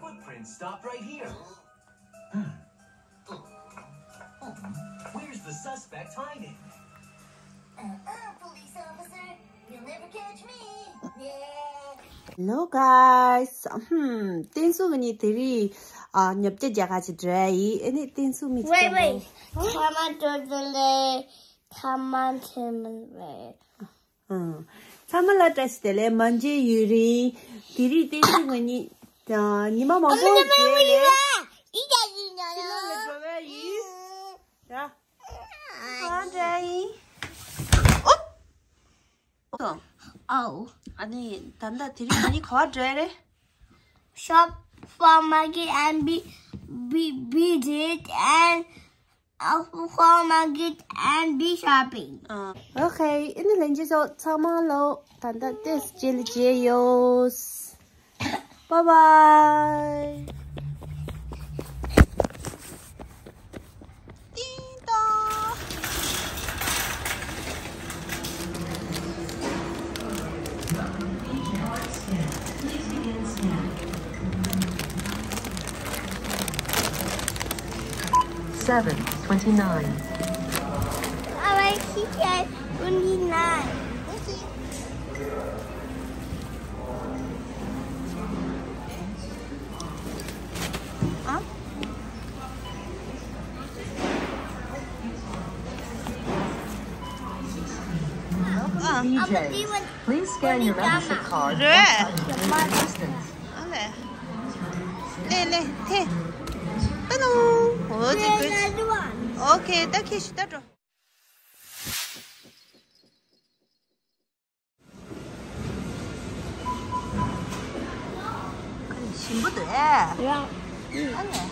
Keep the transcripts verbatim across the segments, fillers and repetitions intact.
Footprints stop right here. Hmm. Where's the suspect hiding? Uh-uh, police officer. You'll never catch me. Yeah. Hello guys. ཧུམ། བསྟན་སྲུང་གི་ནི་དེ་རིང་ཨ་ཉབ་ཀྱ་རྒྱ་གར་གྱི་འགྲོ་ཡ་ཡིན། ཨེ་ནི་བསྟན་སྲུང་མི་གཅིག Wait, wait. Come on, Tootsie. Come on, Timmy. ཨང་། ཚང་མ་ལ་བཀྲ་ཤིས་བདེ་ལེགས། མ་མཇལ་ཡུན་རིང་། དེ་རིང་བསྟན་སྲུང་ང་གཉིས་ཉི་མ་མང་པོ་རྗེས་ལ་ཕྱི་ལོགས་ལ་འགྲོ་བ་ཡིན། ཡ། གང་འདྲ་ཡིན། ཨོ། ཨ་ནི་ད་ལྟ་དེ་རིང་ང་གཉིས་ག་པར་འགྲོ་ཡ་རེད། Shop for market and be be be it and I'll go market and be shopping. Okay, ཨེ་ནི་ལྷན་རྒྱས་ཚོ་ཚང་མ་ལོ། ད་ལྟ་ཏོག་ཙམ་རྗེས་ལ་མཇལ་ཡོང་། Bye bye. ཏིང་ཏོང་། Seven twenty-nine. All right, she said twenty-nine. Huh? Uh, D J, please scan your membership card. Right. Distance. ཨ་ལེ། ལེ་ལེ་ཐེ། ཨ་ནོ། འོ་ཙི་ཀུ། ཨོ་ཁེ། ད་ཁྱེད་ཤི་ད་འགྲོ། ཞིམ་པོ་འདུག་ཨེ། ཡ། ཨ་ལེ།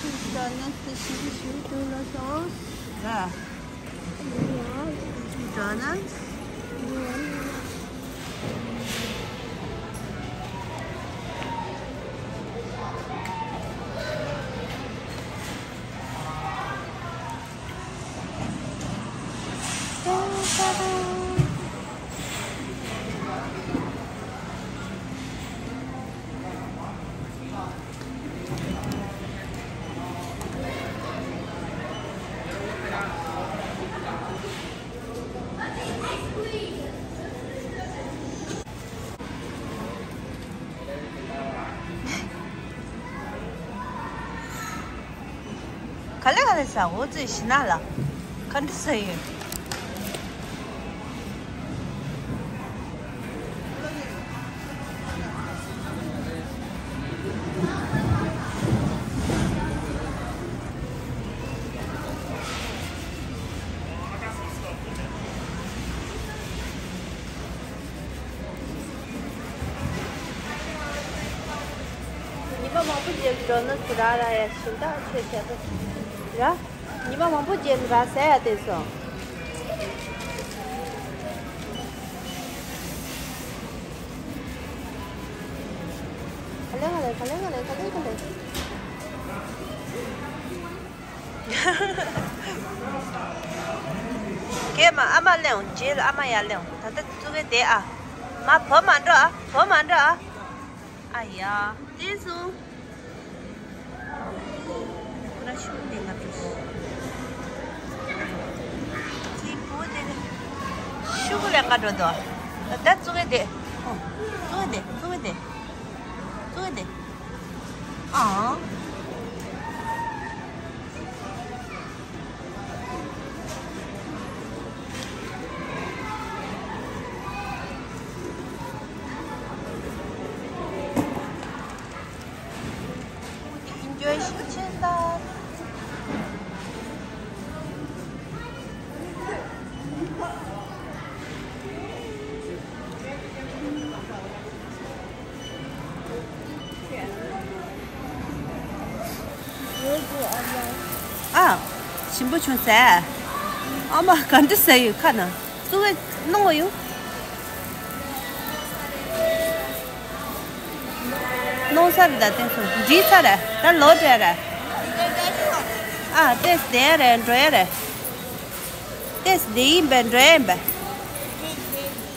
ཞིམ་པོ་ཞིམ་པོ་འདུག་ལ་སོང་། ཡ། ག་ལེ་ག་ལེ་ཟ། འོ་ཙི་ཞི་ན་ལ་ག་འདྲ་ཟ་ཡོད། ཉི་མ་མང་པོ་རྗེས་འགྲོ་ནི་སུ་ར་ར་ཡ་ཤིན་ཏུ་ཆེ་ཆེ་ར། ཉི་མ་མང་པོ་རྗེས་ར་ཟེར་ཡ་དེ་སོང་། ག་ལེ་ག་ལེ་ག་ལེ་ག་ལེ་ག་ལེ་ག་ལེ། ཀྱེ་མ། ཨ་མ་སླེབས་འོང་། རྗེས་ལ་ཨ་མ་ཡར་སླེབས་འོང་། ད་ལྟ་བཙུགས་གི་བསྡད་ཨ། མ་བུ་མ་འགྲོ་ཨ། བུ་མ་འགྲོ་ཨ། ཨ་ཡ། བསྟན་སྲུང་། ཁོ་ར་ཤུགས་ལྡན་ང་འགྲོ། ཅི་བུ་དེ་ནི་ཤུགས་ལྡན་ང་འགྲོ་དོ། ད་བཙུགས་གི་བསྡད། ཨོ། བཙུགས་གི་བསྡད། བཙུགས་གི་བསྡད། བཙུགས་གི་བསྡད། ཨང་། Enjoy ཤུགས་ཆེ་ལྟ། ཨ། ཞིམ་པོ་བྱུང་ཟེར། ཨ་མ་ག་འདྲ་ཟེར་ཡོད་ཁ་ན། བཙུགས་གི་གནང་དགོས་ཡོད། གནང་ས་རེད་ད། བསྟན་སྲུང་འགྲིག་ས་རེད་ད། ལོག་འགྲོ་ཡ་རེད། ཨ། ཏེས་བསྡད་ཡ་རེད། འགྲོ་ཡ་རེད། ཏེས་བསྡད་ཡིན་པས། འགྲོ་ཡ་ཡིན་པས།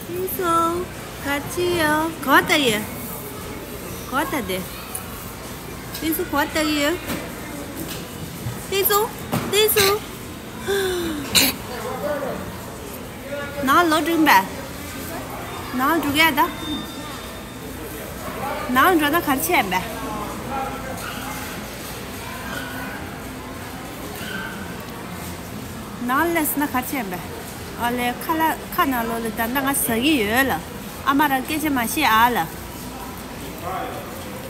བསྟན་སྲུང་ག་ཅི་ཡོད། ག་པར་ལྟ་ཡོད། ག་པར་ལྟ་དེ། བསྟན་སྲུང་ག་པར་ལྟ་གི་ཡོད། བསྟན་སྲུང་། བསྟན་སྲུང་། ནང་ལོག་འགྲོ་གི་ཡིན་པས། ནང་འགྲོ་གི་ཡ་ད། ནང་འགྲོ་ན་ག་རེ་བྱས་ཡིན་པས། ནང་སླེབས་ན་ག་རེ་བྱས་པས། ཨ་ལས། ཁ་ལག་ཁ་ནང་ལོགས་ལ་ད་ལྟ་ང་ཟ་གི་ཡོད་ལ། ཨ་མ་རང་སྐད་ཆ་མ་བཤད་ཨ་ལ།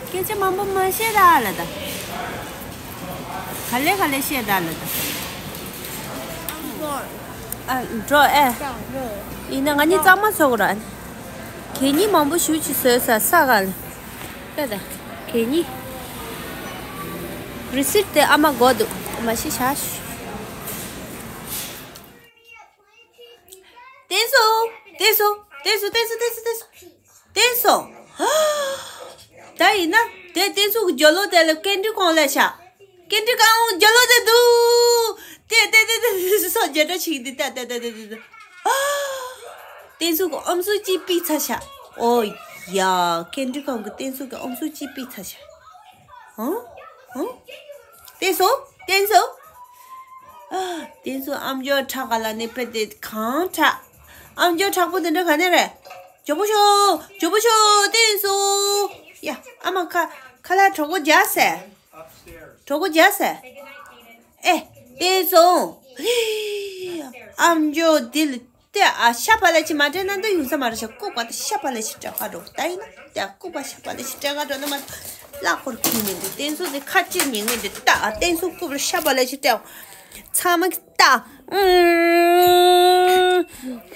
སྐད་ཆ་མང་པོ་མ་བཤད་ད་ཨ་ལ་ད། ག་ལེ་ག་ལེ་བཤད་ད་ཨ་ལ་ད། ཨ་འགྲོ་ཨེ། ཡིན་ན་ང་གཉིས་གཙང་མ་བཟོ་དགོས་ར། གད་སྙིགས་མང་པོ་ཞེ་པོ་ཅིག་བཟོས་ས་ས་ག་ལ། ལྟ་ད། གད་སྙིགས། རི་སིལ་དེ་ཨ་མ་དགོས་འདུག་མ་གཞི་བཞག་ཤོག་བསྟན་སྲུང་། བསྟན་སྲུང་། བསྟན་སྲུང་། བསྟན་སྲུང་། བསྟན་སྲུང་། བསྟན་སྲུང་། ད་ཡིན་ན་དེ་བསྟན་སྲུང་གི་རྒྱབ་ལོགས་དེ་ལ་ཀེན་ཌི་ཀོང་ལ་བཞག་ཀེན་ཌི་ཀོང་རྒྱབ་ལོགས་དེ་འདུག་དེ་དེ་དེ་དེ་དེ་སོ་རྒྱ་སྒྲ་ཆིག་འདི་ལྟ་ལྟ་ལྟ་ལྟ་ལྟ། བསྟན་སྲུང་གི་ཨམ་སྲུ་གཅིག་ཕུད་ཚར་ཤག་ཨོ་ཡ། ཀེན་ཌི་ཀོང་གི་བསྟན་སྲུང་གི་ཨམ་སྲུ་གཅིག་ཕུད་ཚར་ཤག་ཧང་། ཧང་། བསྟན་སྲུང་། བསྟན་སྲུང་། ཨ། བསྟན་སྲུང་ཨམ་ཅོག་ཁྲག་ག་ལ་ནི་ཕེ་དེ་གང་ཁྲག་ཨམ་ཅོག་ཁྲག་པོ་དེ་འདྲ་ག་ནས་རེད། མགྱོགས་པོ་ཤོག་མགྱོགས་པོ་ཤོག་བསྟན་སྲུང་། ཡ། ཨ་མ་ཁ་ཁ་ལག་གྲོགས་པོ་རྒྱག་ཟེར། གྲོགས་པོ་རྒྱག་ཟེར། ཨེ། བསྟན་སྲུང་། ཨམ་ཅོག་འདི་ལ་ལྟོས་ཨ། ཤ་བག་ལེབ་ཅིག་མ་སྤྲད་ན་འདི་ཡོང་ས་མ་རེད་ཤག་ལྐུགས་པ་དེ་ཤ་བག་ལེབ་ཅིག་སྤྲད་ག་འགྲོ། ད་ཡིན་ན་ལྟོས་ཨ། ལྐུགས་པ་ཤ་བག་ལེབ་ཅིག་སྤྲད་ག་འགྲོ་ན་མ་གཏོགས་གླ་འཁོར་ཁྱེར་ནས་འདུག་བསྟན་སྲུང་དེ་ཁ་ལྕེ་ཉིང་མི་འདུག་ལྟོས་ཨ། བསྟན་སྲུང་ལྐུགས་པ་ཤ་བག་ལེབ་ཅིག་སྤྲད་ཨ། ཚང་མ་ལྟོས་ཨ། ཨང་།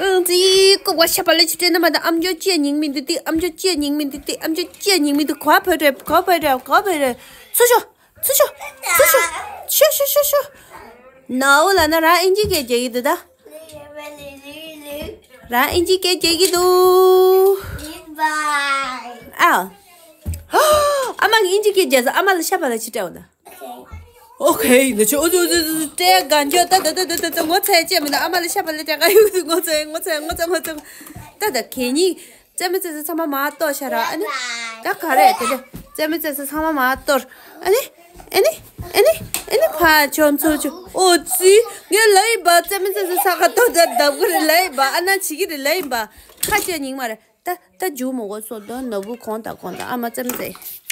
ཨང་། ཙི། ལྐུགས་པ་ཤ་བག་ལེབ་ཅིག་སྤྲད་ན་མ་གཏོགས་ཨམ་ཅོག་ལྕེ་ཉིང་མི་འདུག་སྟེ། ཨམ་ཅོག་ལྕེ་ཉིང་མི་འདུག་སྟེ། ཨམ་ཅོག་ལྕེ་ཉིང་མི་འདུག་ག་བོད་རེད། ག་བོད་རེད། ག་བོད་རེད། ཚུར་ཤོག་ཚུར་ཤོག་ཚུར་ཤོག་ཤོག་ཤོག་ཤོག་ཤོག་ནའོ་ལབ་ན་རང་ཨིན་ཇི་སྐད་རྒྱག་གི་འདུག་ད། རང་ཨིན་ཇི་སྐད་རྒྱག་གི་འདུག་ཨ། ཨ་མ་གིས་ཨིན་ཇི་སྐད་རྒྱག་ས། ཨ་མ་ལ་ཤ་བག་ལེབ་ཅིག་སྤྲད་ཨ་ད། ཨོ་ཁེ། ལ་ཆོ་ཨོ་ཙི་ཨོ་ཙི་ཨོ་ཙི་སྤྲད་ག་འཇོག་ད་ད་ད་ད་ད་ད། ངོ་ཚ་ཡ་ཅི་མི་འདུག་ཨ་མ་ལ་ཤ་བག་ལེབ་སྤྲད་ག་ཡོང་དུས་ངོ་ཚ་ཡ། ངོ་ཚ་ཡ། ངོ་ཚ་ངོ་ཚ་ངོ་ཚ། ད་ད་གད་སྙིགས། རྩེད་མོ་རྩེ་ས་ཚང་མ་མར་གཏོར་ཤག་ར། ཨ་ནི་ད་ག་རེ་དེ་འདྲ། རྩེད་མོ་རྩེ་ས་ཚང་མ་མར་གཏོར། ཨ་ནི། ཨ་ནི། ཨ་ནི། ཨ་ནི་ཕར་ཕྱོགས་ཚུར་ཕྱོགས། ཨོ་ཙི། ངས་ལབ་ཡིན་པ། རྩེད་མོ་རྩེ་ས་ས་ག་གཏོར་ད་བརྡབ་གི་རེད་ལབ་ཡིན་པ། ཨ་ནི་བྱེད་ཀྱི་རེད་ལབ་ཡིན་པ། ཁ་ལྕེ་ཉིང་མ་རེད། ད་ད་རྒྱུག་མི་དགོས་སོ། ད་ནོར་བུ་གོང་དང་གོང་དང་། ཨ་མ་རྩེད་མོ་རྩེ།